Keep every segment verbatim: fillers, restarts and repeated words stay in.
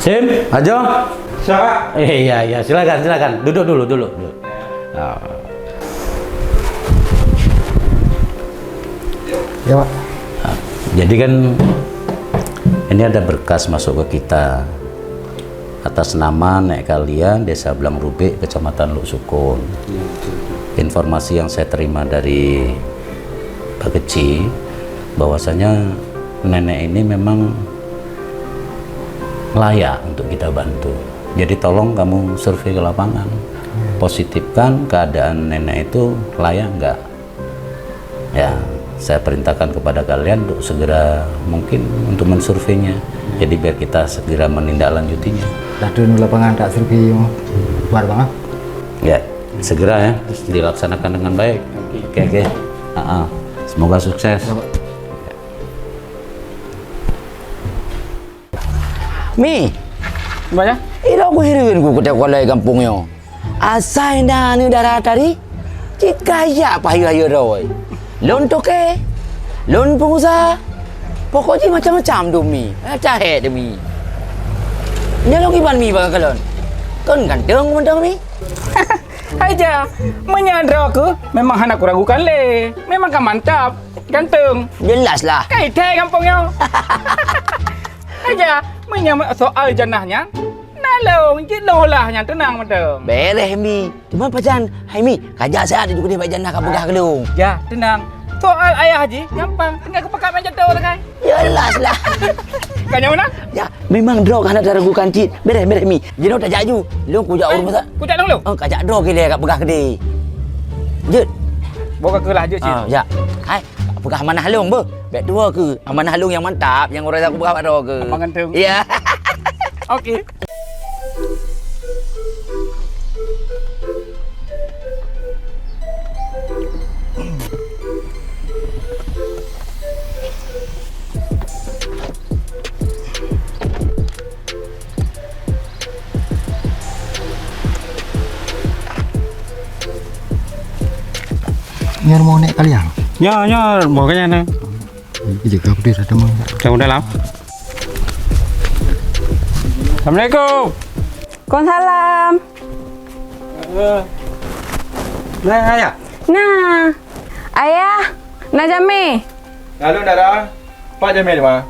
Sim, Ajo. Siap, Pak. Eh, iya, iya, silakan, silakan. Duduk dulu, duduk, duduk. Ah. Ya, Pak. Ah, jadi kan ini ada berkas masuk ke kita atas nama nek kalian Desa Blang Rubek, Kecamatan Luk Sukon. Iya, betul, betul. Informasi yang saya terima dari Pak Keci, bahwasanya nenek ini memang layak untuk kita bantu. Jadi tolong kamu survei ke lapangan, positifkan keadaan nenek itu layak nggak. Ya, saya perintahkan kepada kalian untuk segera mungkin untuk mensurveinya. Jadi biar kita segera menindaklanjutinya. Dah turun ke lapangan tak survei, Wan, Bang, ah? Ya, segera ya, dilaksanakan dengan baik. Oke. Oke, oke. Ah, ah. Semoga sukses. Ya, Pak. Mi. Apa ya? Ira ku hireuen ku kuteuka lé gampông nyoe. Asai na aneuk dara tadi, cit kajak pahayeue-hayeue droe. Lôn toke, lôn peungusaha, pokok jih macam-macam dum mi. Eh, cahek dum mi. Nyoe lôn kiban mi bak kalon. Kon ganteng mantong mi. Hai ja, meunyoe droe keuh memang hana kuragukan lé. Memang ka mantap, ganteng. Jelas lah. Kai thai gampông nyoe. Hai ja, meunyoe soal janah nyan, na lôn, jeuet lôn lah nyan, teunang mantong. Bereh mi. Cuma pajan, hai mi, kajak siat ju keudeh bak janah ka peugah keu lôn. Ya, teunang. Soal ayah jih gampang, tinggai kupeugah meujato sagai. Jelas lah. Ka nyoe meunan? Ya, memang droe ka hana taragukan cit. Bereh, bereh mi. Jinoe tajak ju. Lôn kujak ureueng masak. Kujak lôn, lôn. Oh, kajak droe keu lé ka peugah keudeh. Jeuet. Boh ka keulah jeuet cit. Ah, ya. Hai, peugah amanah lôn beuh. Bèk tuwo keu amanah lôn nyang mantap, nyang uroe nyan kupeugah bak droe keu. Abang ganteng. Ya. Oke. Nyoe rumoh nek kalian? Nyoe, nyoe rumoh kalian na. Ih, jaga peudeh dah teuma. Dah dalam. Assalamualaikum. Waalaikumsalam. Eh, nah, ayah. Nah, ayah, na jamé. Lalu, Dara, Pak jamé di mana?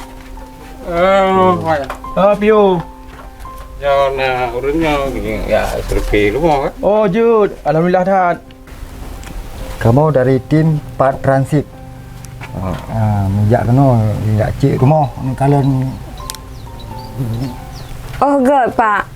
Eh, ayah. Ah, Pio. Ya, na ureueng nyoe, ya, survei rumoh, kan? Oh, jeuet. Alhamdulillah that. Kamoe dari tim Pak Transit. Oh. Ah, meujak keunoe, jak cek rumoh, meukalon. Oh, göt, Pak.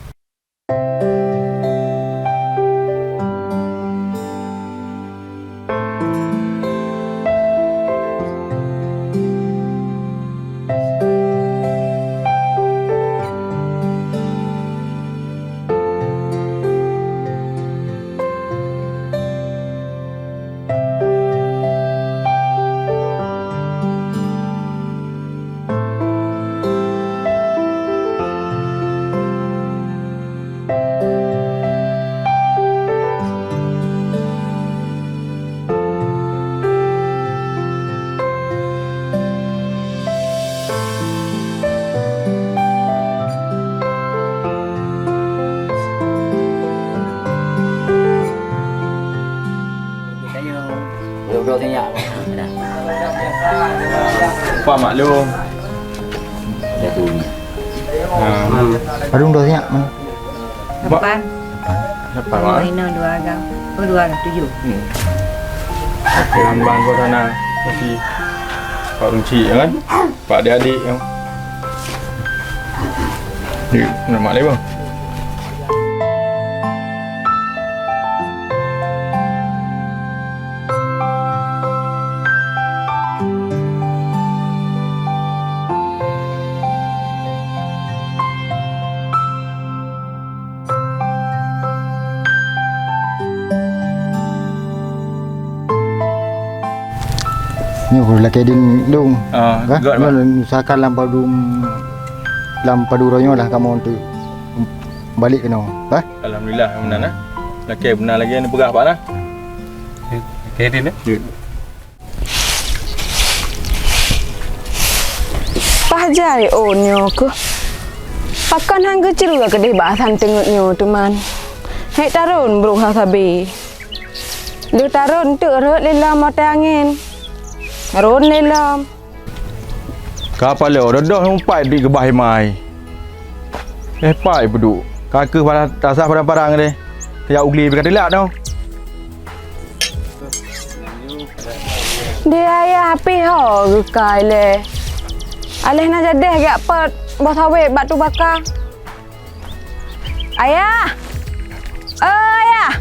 Pak maklum. Ha. Padum doh nyak mana? Depan. Depan, Mak. Lima, enam, dua agam. Oh, dua agam, tujuh. Hmm. Oke, lambang gua sana. Masih Pak Runcik, ya kan? Pak adik-adik, ya. Yuk, nama dia, Bang? Nyoe lakèe dindong. Ah, Bah, göt, Bah. Nyoe usahakan lam padum, lam padum uroe nyoe lah kamoe untuk balik keunoe, Bah. Alhamdulillah, meunan, ah. Lakèe beuna lagèe nyang peugah, Pak, nah. Lakèe dindong. Paih jai ôn nyoe keuh. Pakon han geucreue keudeh bak asan teungeut nyoe teuma. Hék tarôn broh sabe. Lheueh tarôn teuk rhot lé lom watèe angén. Rôn lé lom. Ka paloe, dodoh meupat di geubah imai. Eh, pat peuduek. Ka keuh pada tasah padang-padang deh. Kajak u glé pih ka teulat noh. Di ayah pih ho geukai lé. Aléh na jadeh jak peuet boh sawét bak tu baka. Ayah! Oh, ayah!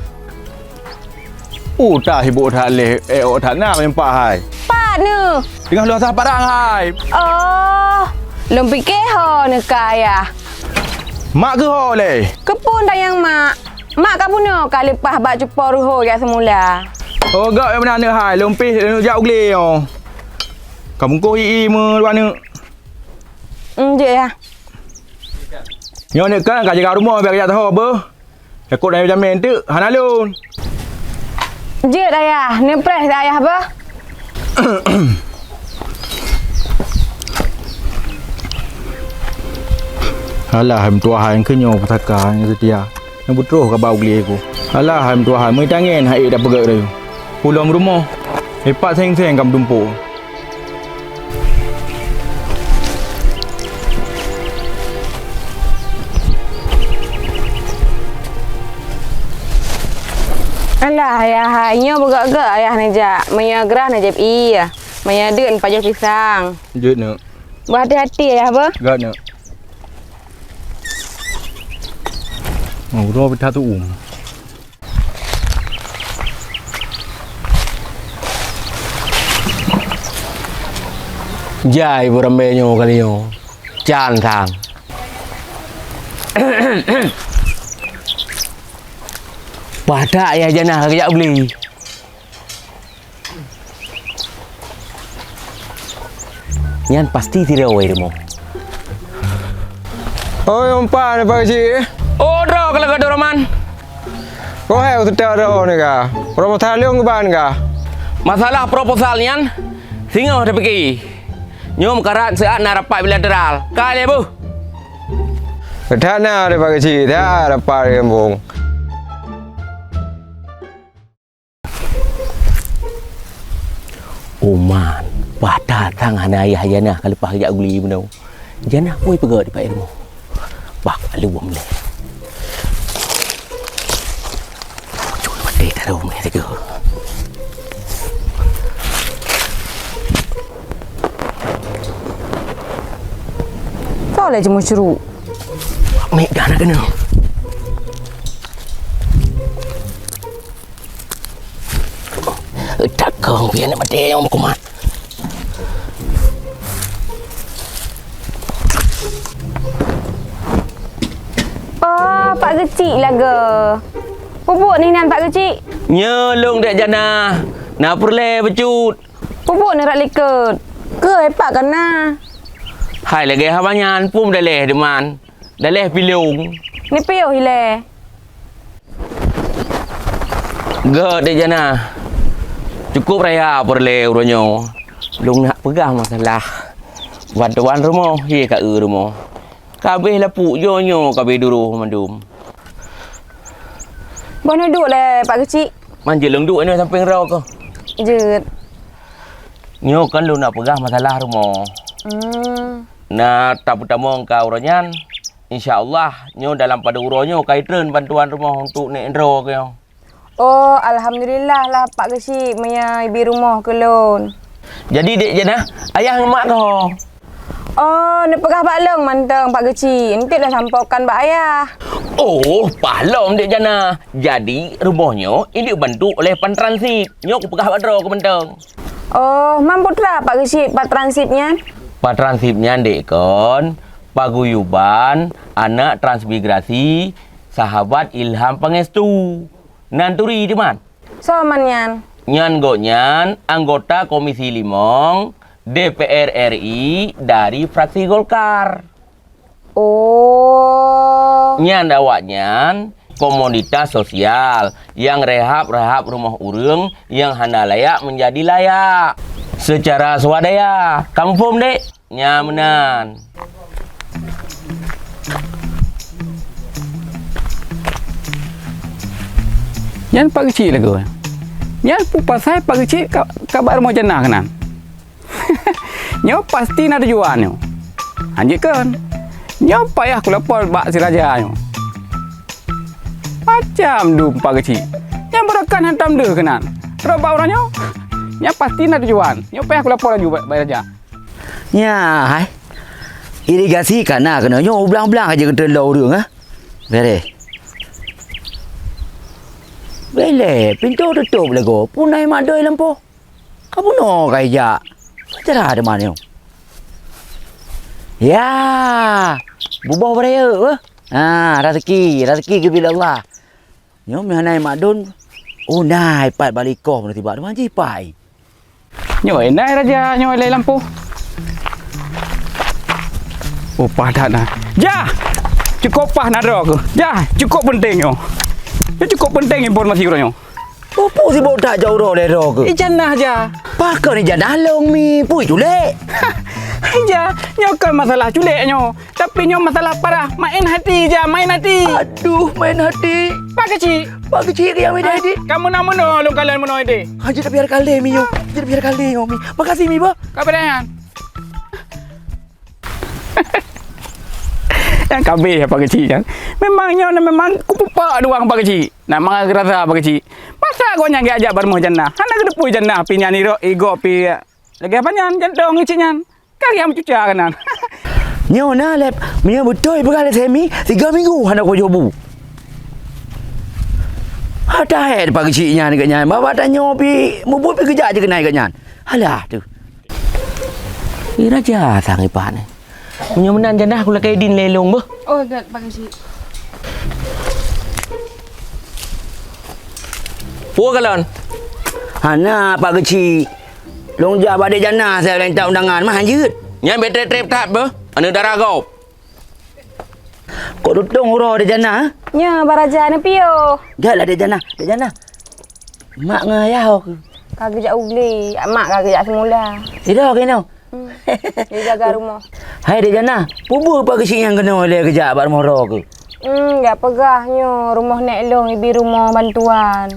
Utak sibok that lé, eh, ôk that na meupat hai. Pat neu? Teungoh lôn asah parang hai. Oh, lôn pike ho neuka ayah. Mak keuh ho lé. Keupeue tanyong mak? Mak ka bunoe ka leupah bak cupo ruho jak seumula. Oh, gak meunan neu hai, lôn pih lôn jak u glé nyoe. Ka mungkoh i-i meuluwa neuk. Em, jeuet ya. Nyoe neuk kan ka jaga rumoh biar jak taho beuh. Takot ayah jamén teuk hana lôn. Jeuet ayah, neupreh ayah beuh. Alah, hai meutuah hai, keu nyoe pusaka nyang seutia. Nyang beutroh ka bak u glé ku. Alah, hai meutuah hai, meutangen hai ék tapeugét rayeuk. Ulôn rumoh, ipat seng-seng ka meudumpok. Alah, ayah hai, nyoe beugét-gét ayah neujak. Meunyoe grah neujép ié, meunyoe deuet neupajoh pisang. Jeuet neuk. Beuhati-hati ayah beuh. Gét neuk. Oh, uroe pih that tuum. Jai beureumbée nyoe kali nyoe. Can sang. Paih that ayah Jana geujak u glé. Nyan pasti sidroe rumoh. Oi, umpan apa cik? Oh, droe ka lagée droe Roman. Kau hai uteuteu droe ni ka. Proposal lôn keuban ka. Masalah proposal nyan singoh tapike. Nyoe meukarat seuat na rapat bilateral. Ka lé beuh. That na daripada cik, that rapat di kampung. Oman, paih that sang hana ayah Jana ka leupah jak u glé bunoe. Jana pui peugét di Pak Ilmu. Bah, ka lom lé. Cuk, mati dah dong, ya, tiga. Kau lah cuma seru. Mek dah nak kena. Takong biar nak mati yang kumat. Oh, Pak Geuchik lagoe. Peue buet neuh nyan, Pak Geuchik? Nyoe lôn Dek Jana. Na peureulée bacut. Peue buet neuh rot likot? Keu Pak ka na. Hai lagée haba nyan, peue daleh deuman. Daleh pilong. Neupiôh ilée. Gét Dek Jana. Cukup raya peureulée uroe nyoe. Lôn nak peugah masalah bantuan rumoh, ye ka eu rumoh. Ka abéh lapuk, nyoe-nyoe ka abéh duroh mandum. Boh neuduek lé Pak Geuchik. Man jeuet lôn duek nyoe sampéng droe keuh. Jeuet. Nyoe kan lôn nak peugah masalah rumoh. Hmm. Na tapeutamong ka uroe nyan, insya Allah nyoe dalam padub uroe nyoe ka itreun bantuan rumoh untuk nek droe keuh. Oh, alhamdulillah lah Pak Geuchik meunyoe ibi rumoh keu lôn. Jadi Dek Jana, ayah ngon mak keuh? Oh, neupeugah bak lôn mantong Pak Geuchik, enteuk lôn sampôkan bak ayah. Oh, pahlom Dek Jana. Jadi rumoh nyoe ineuk bantu oleh Patransip. Nyoe kupeugah bak droe keuh mantong. Oh, man peue teuma Pak Geuchik Patransip nyan? Patransip nyan dek kon, paguyuban aneuk transmigrasi sahabat Ilham Pangestu. Nan turi teuman. Soe man nyan? Nyan gobnyan anggota Komisi Limong D P R R I dari fraksi Golkar. Oh. Nyan awaknyan komunitas sosial nyang rehab-rehab rumoh ureuëng nyang hana layak meunjadi layak. Seucara swadaya, kamoe phom, Dek? Nyan meunan. Nyan Pak Geuchik lagoe. Nyan peue pasai Pak Geuchik ka, ka bak rumoh Jannah keunan? Nyoe pasti na tujuan nyoe. Hanjeuet kon. Nyoe payah kulapor bak si raja nyoe. Macam dum Pak Geuchik. Nyang beurakan hantom deuh keunan. Rot bak uroe nyoe. Nyan pasti na tujuan. Nyoe payah kulapor laju bak, bak raja. Nya hai. Irigasi ka na keunoe nyoe ublang-ublang aja keuteun lom ureuëng, ha. Beres. Beleh, pintoe tutôp lagoe. Pun hai mak doi lampôh. Ka bunoe ka ijak. Cara teuma nyoe. Ya, buboh beuraya, eh. Ha, raseuki, raseuki geubri lé Allah. Nyoe meuhana mak dun. Oh, na ipat bak likoh meunan tibak teuma jipai. Nyoe na raja nyoe lé lampôh. Oh, paih that na. Jah! Cukôp paih na droe keuh. Jah, cukôp peunteng nyoe. Nyoe cukôp peunteng informasi uroe nyoe. Peue-peue sibok that jak uroe lé droe keuh? Ih, Jannah, Jah. Pakon ih Jannah lôn mi, peue culek? Hai, Jah, nyoe kon masalah culek nyoe. Tapi nyoe masalah parah, maén hati, Jah, maén hati. Aduh, maén hati. Pak Geuchik. Pak Geuchik keuh nyang maén hati. Kamoe na meunoe lôn kalon meunoe deh. Hanjeuet tabiar kalon mi nyoe. Hanjeuet tabiar kalon nyoe mi. Makasih mi, bah. Ka beurangkat. Nyang ka abéh Pak Geuchik nyan. Memang nyoe na memang kupeupak dua ngon Pak Geuchik. Na mangat geurasa Pak Geuchik. Masa gobnyan geujak bak rumoh Jannah? Hana geuteupeue Jannah pih nyan irok, igok pih lagèe apa nyan, jantông Geuchik nyan. Ka riang meucuca keunan. Nyoe na lép, meunyoe beutôi peugah lé Semi, tiga minggu hana kujoh bu. Hata hèt Pak Geuchik nyan gobnyan, babah tanyoe pih mubuet pih geujak jikeunan gobnyan. Alah tu. Ih, raja sang ipat ni. Meunyoe meunan Jannah kulakèe idin lé lôn beuh. Oh, gèt Pak Geuchik. Peue kalon? Hana Pak Geuchik. Lôn jak bak Dek Jannah, saya minta undangan mah hanjeuet. Nyan bèk trép-trép that beuh, aneuk dara gob. Kok tutong uroe Dek Jannah? Nya, baraja neupiôh. Gèt lah Dek Jannah, Dek Jannah. Mak ngon ayah ho keuh? Ka geujak u glé, mak ka geujak seumula. Sidroe keuh nyoe? Hmm. Dia jaga rumoh. Hai Dek Jannah, peue buet Pak Geuchik nyan keunoe lé geujak bak rumoh droe keuh? Hmm, jak peugah nyoe rumoh nèk lôn ibi rumoh bantuan.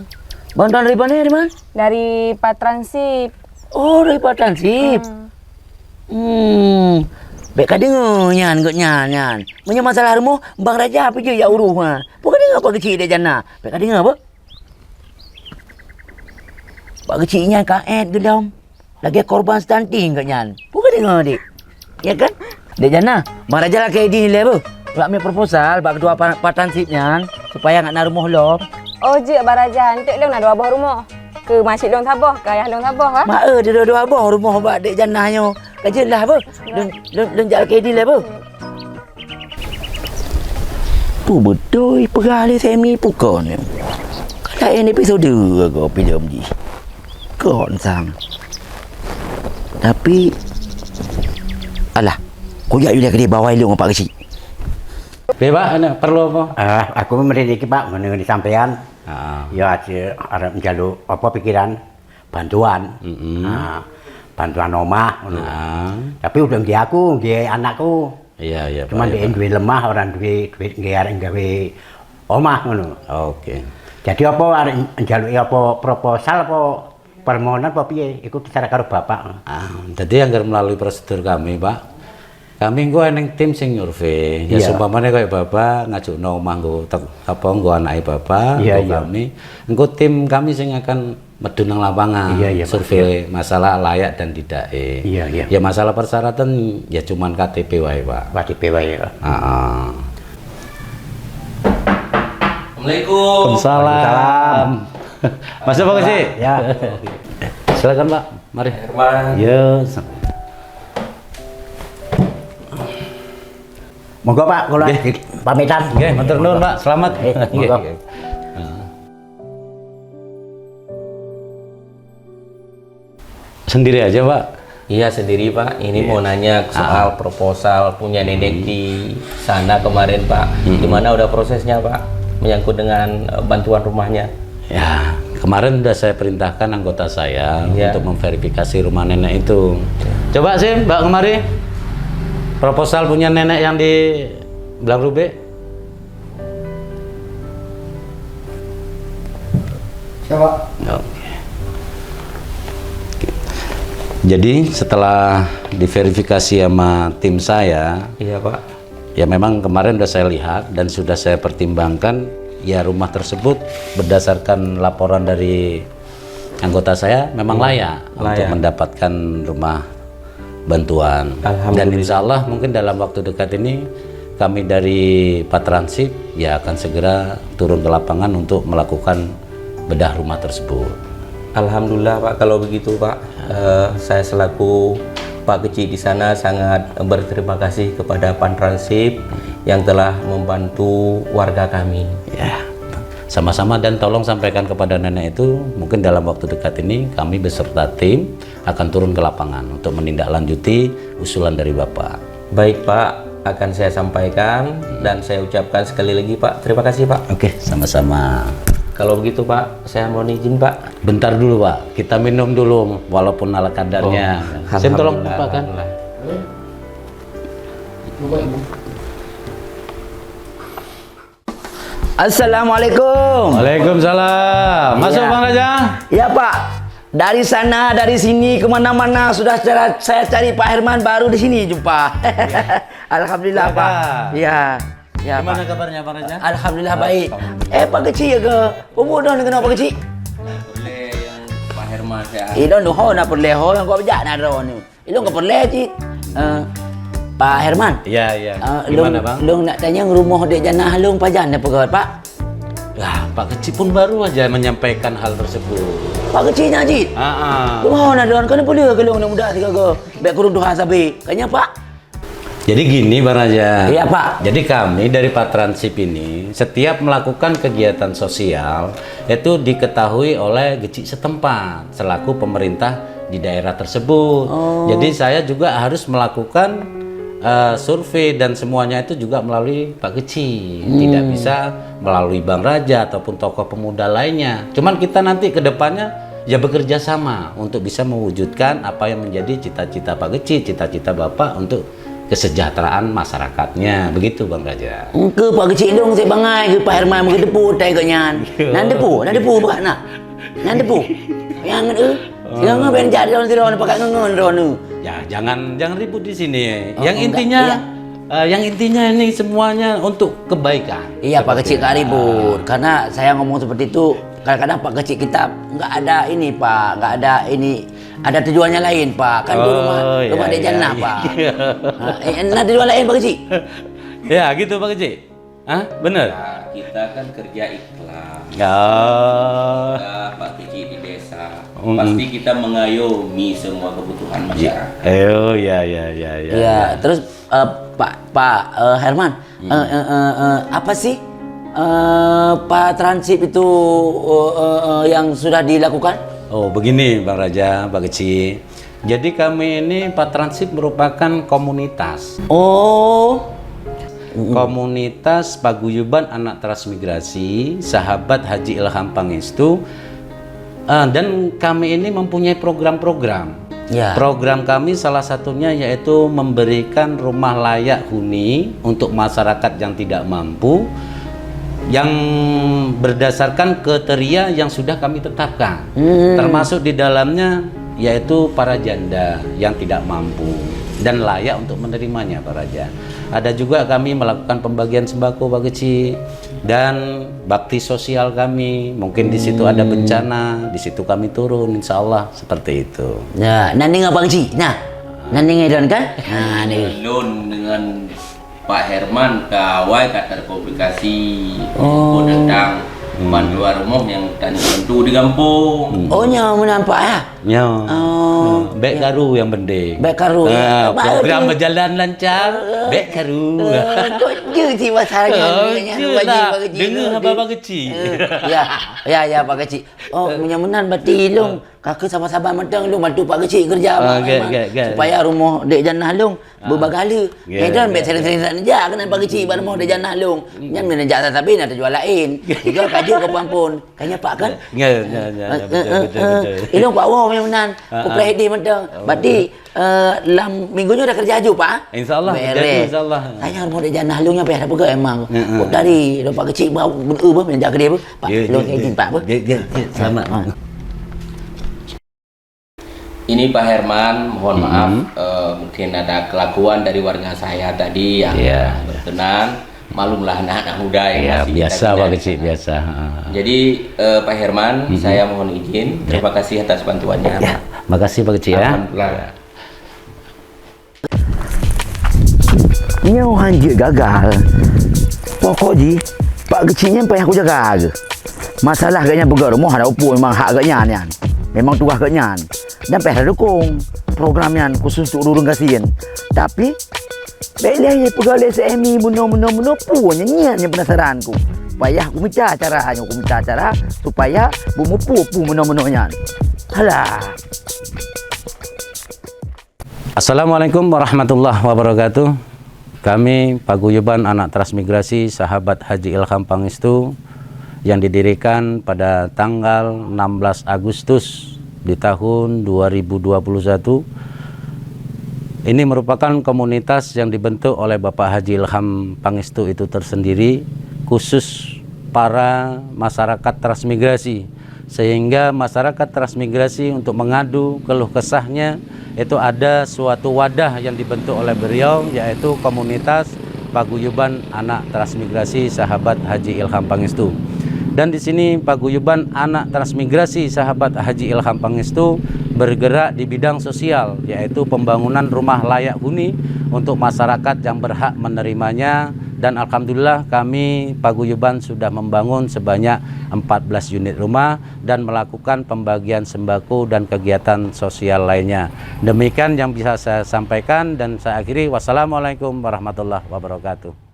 Bantuan dari mana, dari mana? Dari Patransip. Oh, dari Patransip. Hmm. Hmm. Bèk ka deungö nyan gobnyan nyan. Meunyoe masalah rumoh, Bang Raja pih jeuet jak urus ha. Peue ka deungö Pak Geuchik Dek Jannah? Bèk ka deungö beuh. Pak Geuchik nyan ka èt geudong. Lagèe korban stunting gobnyan. Peue ka deungö, Dek? Ya kan? Dek Jannah, Bang Raja lakèe idin ilèe beuh. Bak mi proposal bak ketua pa-, Patransip nyan supaya ngat na rumoh lom. Oh, jeuet Bang Raja, eunteuk lôn na dua boh rumoh. Keu masjid lôn saboh, keu ayah lôn saboh, ha? Mak, eh, dua-dua boh rumoh bak Dek Jannah nyoe. Ka jeulaih beuh. Lôn, lôn, lôn jak lakèe idin ilèe beuh. Peue beutôi peugah lé Semi peue kon nyoe? Ka laén episode agoe filem jih. Kon sang. Tapi, alah, kujak yue lé keudéh bawai lôn ngon Pak Geuchik. Beh, Pak, hana perlu apa? Ah, aku meuridiki, Pak, meunyoe di sampean. Ah. Ya, aci arep jaluk apa pikiran? Bantuan. Mm-mm. Ha, bantuan omah ngono. Ah. Tapi udang di aku, di anakku. Iya, iya, Pak, iya, Pak. Cuman di duit lemah, orang duit, duit nggak ada gawe omah ngono. Oke. Jadi apa arep jaluk apa proposal apa permohonan apa piye? Iku terserah karo bapak. Ah, jadi yang melalui prosedur kami, Pak. Kami engko eneng tim sing nyurvei. Ya, iya, seumpamane kayak Bapak ngajak nang omah nggo tak-, apa, nggo anake Bapak, iya, nggo, iya, kami. Engko tim kami sing akan medun nang lapangan, iya, iya, Pak, survei, iya, masalah layak dan tidak, eh. Iya, iya. Ya, masalah persyaratan ya cuman K T P wae, Pak. K T P wae, ya. Heeh. Assalamualaikum. Waalaikumsalam. Masuk, Pak Geuchik? Ya. Silakan, Pak. Mari. Herman. Ya, sa- Monggo, Pak, kula pamitan. Nggih, matur nuwun, Pak. Selamat. Nggih, monggo. Nggih, nggih. Heeh. Sendiri aja, Pak? Iya, sendiri, Pak. Ini Iya. mau nanya soal Ah. proposal punya nenek Hmm. di sana kemarin, Pak. Hmm. Gimana udah prosesnya, Pak? Menyangkut dengan, eh, bantuan rumahnya. Ya, kemarin udah saya perintahkan anggota saya Iya. untuk memverifikasi rumah nenek itu. Coba sih, Mbak, kemari. Proposal punya nenek yang di Blang Rubek. Siapa? Oke. Jadi, setelah diverifikasi sama tim saya, Iya, Pak. ya, memang kemarin udah saya lihat dan sudah saya pertimbangkan, ya, rumah tersebut berdasarkan laporan dari anggota saya memang Iya, layak untuk layak. mendapatkan rumah bantuan. Alhamdulillah. Dan insya Allah mungkin dalam waktu dekat ini kami dari Patransip ya akan segera turun ke lapangan untuk melakukan bedah rumah tersebut. Alhamdulillah, Pak, kalau begitu, Pak. Eh, saya selaku Pak Kecik di sana sangat berterima kasih kepada Patransip yang telah membantu warga kami. Ya, sama-sama, dan tolong sampaikan kepada nenek itu, mungkin dalam waktu dekat ini kami beserta tim akan turun ke lapangan untuk menindaklanjuti usulan dari Bapak. Baik, Pak, akan saya sampaikan dan saya ucapkan sekali lagi, Pak, terima kasih, Pak. Oke, sama-sama. Kalau begitu, Pak, saya mohon izin, Pak. Bentar dulu, Pak. Kita minum dulu, walaupun ala kadarnya. Oh, Saya tolong alhamdulillah, Bapak, kan? Alhamdulillah. Assalamualaikum. Waalaikumsalam. Masuk, Iya. Bang Raja. Ya, Pak. Dari sana, dari sini, kemana-mana sudah cara, saya cari Pak Herman, baru di sini jumpa. Iya. Alhamdulillah, Silakan. Pak. Ya. Ya, Gimana Pak. kabarnya, Bang Raja? Alhamdulillah, baik. Alhamdulillah. Eh, Pak Kecik ya ke? Umur dah kena Pak Kecik? Boleh yang Pak Herman saya. Eh, dah, dah, dah, boleh, ho, yang kau bejak, dah, dah, ni. Ilong ka peureulèe cit. Eh, Pak Herman. Ya, ya. Eh, Gimana, lôn, Bang? Lôn nak tanyong rumoh dek Janah lôn pajan na peugöt, Pak? Lah, Pak Kecik pun baru aja menyampaikan hal tersebut. Pak Kecik nyan cit? Ah, ah. Rumoh na lôn, keuneuk peuleueh keu lôn aneuk muda sigoe-goe. Bèk kureueng tuha sabe. Ka nyan, Pak? Jadi gini, Bang Raja. Iya, Pak. Jadi kami dari Patransip ini setiap melakukan kegiatan sosial itu diketahui oleh gecik setempat selaku pemerintah di daerah tersebut. Oh. Jadi saya juga harus melakukan, eh, survei dan semuanya itu juga melalui Pak Kecik. Hmm. Tidak bisa melalui Bang Raja ataupun tokoh pemuda lainnya. Cuman kita nanti ke depannya ya bekerja sama untuk bisa mewujudkan apa yang menjadi cita-cita Pak Kecik, cita-cita Bapak untuk kesejahteraan masyarakatnya. Begitu, Bang Raja. Engkeu Pak Kecik lôn cit bangai keu Pak Herman meugeudeupu tai geuh nyan. Ya. Nan depu, nan depu bukan na? Nan depu. Nyang ngeut eu. Oh. Nyang ngeut ben jak droeneuh sidroe pakat ngeungeun droeneuh. Ya, jangan, jangan ribut di sini. Oh, Yang enggak, intinya, iya. eh, yang intinya ini semuanya untuk kebaikan. Iya, Pak Kecik, Seperti enggak itu. ribut. Karena saya ngomong seperti itu, kadang-kadang Pak Kecik kita enggak ada ini, Pak. Enggak ada ini. Ada tujuannya lain, Pak. Kan tu rumah, Oh, ya, rumah dek ya, Janah, ya. Pak. Ha, eh, na tujuan lain, Pak Kecik? Ya, gitu, Pak Kecik. Hah? Bener? Ya, kita kan kerja ikhlas. Ya. Kita, Pak Kecik di desa. Mm-mm. Pasti kita mengayomi semua kebutuhan Iya. masyarakat. Oh, ya, ya, ya, ya, Ya, ya. terus, eh, Pak, Pak, eh, Herman, Hmm. eh, eh, eh, eh, apa sih, eh, Patransip itu, eh, eh, eh, yang sudah dilakukan? Oh, begini, Bang Raja, Pak Kecik. Jadi kami ini Patransip merupakan komunitas. Oh. Mm-mm. Komunitas Paguyuban Anak Transmigrasi, Sahabat Haji Ilham Pangestu. Ah, dan kami ini mempunyai program-program. Ya. Program kami salah satunya yaitu memberikan rumah layak huni untuk masyarakat yang tidak mampu, yang berdasarkan kriteria yang sudah kami tetapkan. Hmm. Termasuk di dalamnya yaitu para janda yang tidak mampu dan layak untuk menerimanya, Pak Raja. Ada juga kami melakukan pembagian sembako, Pak Kecik, dan bakti sosial kami. Mungkin di situ ada Hmm. bencana, di situ kami turun, insya Allah, seperti itu. Ya, nan deungö Pak Kecik. Nah, nan deungö droen kan? Ha, ni. Lôn dengan Pak Herman ka awai ka terkomunikasi Oh. tentang Hmm. bantuan rumoh nyang tanyoe bantu di gampông. Hmm. Oh, nyoe meunan, Pak, ya? Ya. Oh, bèk karu nyang penting. Bèk karu. Ha, program berjalan lancar, bèk karu. Eh, kok je cit bahasa nyan, oh, nyan, je lah. Dengar Pak Keuchik. Eh, ya, ya, ya, Pak Keuchik. Oh, meunyoe meunan berarti lôn, ka keuh saban-saban mantong lôn bantu Pak Keuchik kerja, ah, Pak, gèt, memang. Gèt, gèt. Supaya rumoh Dek Janah lôn beubagalu. Gèt, gèt, gèt. Medan bèk sering-sering jak keunan Pak Keuchik bak rumoh Dek Janah lôn. Nyan meunyoe jak sabe na tujuan laén. Tiga kaji ke pun. Kan nyan Pak kan? Ya, ya, ya, ya, betul, betul, betul. Ilôn Pak woe meunan. Ku preh idéh mantong. Berarti, eh, lam minggu nyoe dah kerja aju, Pak? Insya Allah, kerja aju, insya Allah. Sayang rumoh Dek Janah lôn nyan payah tapeugah memang. Kok dari Pak Keuchik bak beu bah meunjak keudéh beuh. Pak, lôn izin, Pak, beuh. Selamat. Ini Pak Herman, mohon maaf, eh, mungkin ada kelakuan dari warga saya tadi yang berkenan. Maklumlah anak-anak muda yang masih kita biasa, Pak Keuchik, biasa. Ha. Jadi, eh, Pak Herman, saya mohon izin. Terima kasih atas bantuannya. Ya, makasih Pak Keuchik, ya. Alhamdulillah. Nyoe hanjeuet gagal. Pokok jih, Pak Keuchik nyan payah kujaga keuh. Masalah gobnyan peugah rumoh hana peue, memang hak gobnyan nyan. Memang tugaih gobnyan. Dan payah dukong program nyan khusus untuk ureueng gasien. Tapi, bèk lé peugah lé S M E meunoe, meunoe, meunoe, peue nyan, nyan nyang penasaran ku. Payah kumita cara nyoe, kumita cara supaya beumuphom peue meunoe, meunoe nyan. Alah. Assalamualaikum warahmatullahi wabarakatuh. Kami, Paguyuban Anak Transmigrasi Sahabat Haji Ilham Pangestu, yang didirikan pada tanggal enam belas Agustus di tahun dua ribu dua puluh satu, ini merupakan komunitas yang dibentuk oleh Bapak Haji Ilham Pangestu itu tersendiri, khusus para masyarakat transmigrasi. Sehingga masyarakat transmigrasi untuk mengadu keluh kesahnya, itu ada suatu wadah yang dibentuk oleh beliau, yaitu komunitas Paguyuban Anak Transmigrasi Sahabat Haji Ilham Pangestu. Dan di sini Paguyuban Anak Transmigrasi Sahabat Haji Ilham Pangestu bergerak di bidang sosial, yaitu pembangunan rumah layak huni untuk masyarakat yang berhak menerimanya. Dan alhamdulillah, kami Paguyuban sudah membangun sebanyak empat belas unit rumah dan melakukan pembagian sembako dan kegiatan sosial lainnya. Demikian yang bisa saya sampaikan dan saya akhiri. Wassalamualaikum warahmatullahi wabarakatuh.